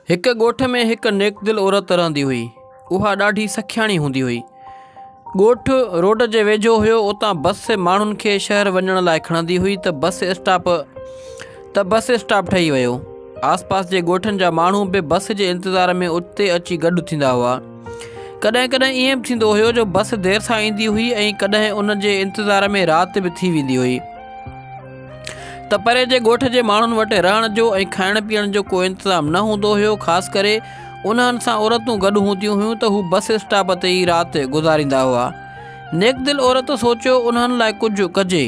هڪ ڳوٺ ۾ هڪ نيڪدل عورت رهندي هئي. اها ڏاڍي سکياڻي هوندي هئي. ڳوٺ روڊ جي ويجهو هيو، اتان بس ماڻهن کي شهر وڃڻ لاء کڻندي هئي ته بس اسٽاپ ته بس اسٽاپ ٺهي ويو. آس پاس جي ڳوٺن جا ماڻهو به بس جي انتظار ۾ اتي اچي گڏ ٿيندا هئا. ڪڏهن ڪڏهن ائين به ٿيندو هيو جو بس دير سان ايندي هئي ۽ ڪڏهن ان جي انتظار ۾ رات به ٿي ويندي هئي. ته پري جي ڳوٺ جي ماڻهن وٽ رهڻ جو ۽ کائڻ پيئڻ جو ڪو انتظام نه هوندو هيو خاص ڪري انهن سان عورتون گڏ هونديون هيون ته هو بس اسٽاپ تي ئي رات گذاريندا هئا. نيڪ دل عورت سوچيو انهن لاء ڪجهه ڪجي.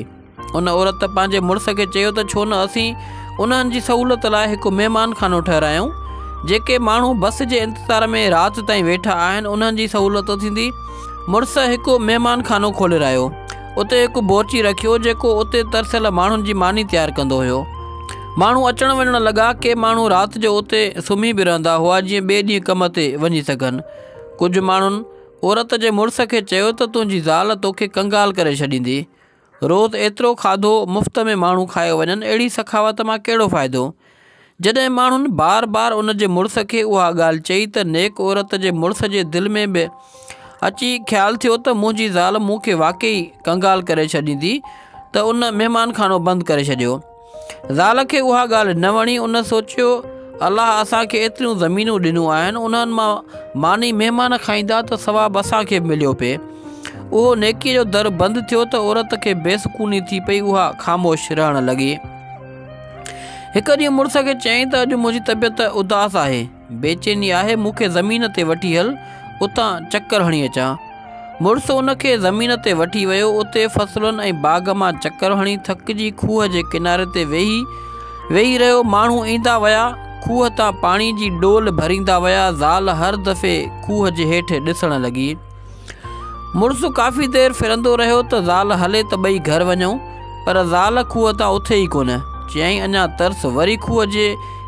ان عورت پنهنجي مڙس کي چيو ته ڇو نه اسين انهن جي سهولت لاء هڪ مهمان خانو ٺهرايون جيڪي ماڻهو بس جي انتظار ۾ رات تائين ويٺا آهن انهن جي سهولت ٿيندي. مڙس هڪ مهمان خانو کولرايو. اتي هڪ بورچي رکيو جيڪو اتي ترسيل ماڻهن جي ماني تيار ڪندو هيو. ماڻهو اچڻ وڃڻ لڳا، ڪي ماڻهو رات جو اتي سمهي به رهندا هئا جيئن ٻئي ڏينهن ڪم تي وڃي سگهن. ڪجهه ماڻهن عورت جي مڙس کي چيو ته تنهنجي زال توکي ڪنگال ڪري ڇڏيندي. روز ايترو کاڌو مفت ۾ ماڻهو کايو وڃن اهڙي سخاوت مان ڪهڙو فائدو؟ جڏهن ماڻهن بار بار ان جي مڙس کي اها ڳالهه چئي ته نيڪ عورت جي مڙس جي دل ۾ به اچي خيال ٿيو ته منهنجي زال مون کي واقعي ڪنگال ڪري ڇڏيندي ته ان مهمان خانو بند ڪري ڇڏيو. زال کي اها ڳالهه نه وڻي ان سوچيو الله اسان کي ايتريون زمينون ڏنيون آهن انهن مان ماني مهمان کائيندا ته ثواب اسان کي به مليو پئي. اهو نيڪيء جو در بند ٿيو ته عورت کي بي سڪوني ٿي پئي اها خاموش رهڻ لڳي. هڪ ڏينهن مڙس کي چيائين ته اڄ منهنجي طبيعت اداس آهي، بيچيني آهي، مون کي زمين تي وٺي هل، اتان چڪر هڻي اچان. مڙس ان کي زمين تي وٺي ويو، اتي فصلن ۽ باغ مان چڪر هڻي ٿڪجي کوهه جي ڪناري تي ويهي ويهي رهيو، ماڻهو ايندا ويا، کوهه تان پاڻي جي ڏول ڀريندا ويا، زال هر دفعي کوهه جي هيٺ ڏسڻ لڳي. مڙس ڪافي دير ڦرندو رهيو ته زال هلي ته ٻئي گهر وڃون، پر زال کوهه تان اٿي ئي ڪونه. چيائين اڃا ترس، وري کوهه جي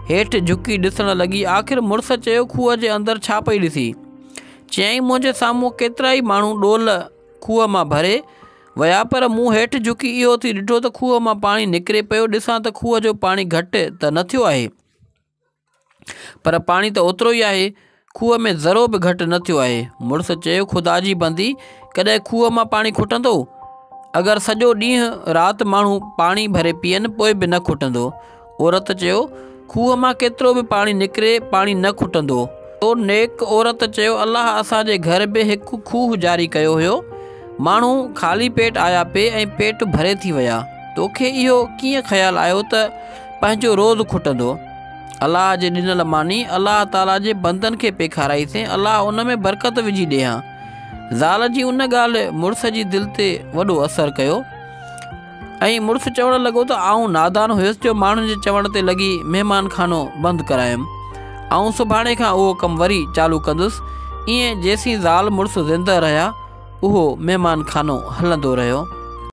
هيٺ جهڪي ڏسڻ لڳي. آخر مڙس چيو کوهه جي اندر ڇا پئي ڏسين؟ چيائين منهنجي سامهون ڪيترائي ماڻهو ڏول کوهه مان ڀري ويا پر مون هيٺ جهڪي اهو ٿي ڏٺو ته کوهه مان پاڻي نڪري پيو، ڏسان ته کوهه جو پاڻي گهٽ ته نه ٿيو آهي. پر پاڻي ته اوترو ئي آهي، کوهه ۾ ذرو به گهٽ نه ٿيو آهي. مڙس چيو، خدا جي بندي، ڪڏهن کوهه مان پاڻي کٽندو؟ اگر سڄو ڏينهن رات ماڻهو پاڻي ڀري پيئن پوء به نه کٽندو. عورت چيو، کوهه مان ڪيترو به پاڻي نڪري، پاڻي نه کٽندو. تو نيڪ عورت چيو، الله اسان جي گهر به هڪ کوهه جاري ڪيو هيو. ماڻهو خالي پيٽ آيا پئي ۽ پيٽ ڀري ٿي ويا. توکي اهو ڪيئن خيال آيو ته پنهنجو روز کٽندو. الله جي ڏنل ماني الله تعاليٰ جي بندن کي پئي کارائيسين، الله ان ۾ برڪت وجهي ڏي ها. زال جي ان ڳالهه مڙس جي دل تي وڏو اثر ڪيو ۽ مڙس چوڻ لڳو ته آئون نادان هيس جو ماڻهن جي چوڻ تي لڳي مهمان خانو بند ڪرايم. آئون سڀاڻي کان اهو ڪم وري چالو ڪندس. ائين جيسين زال مڙس زنده رهيا اهو مهمان خانو هلندو رهيو.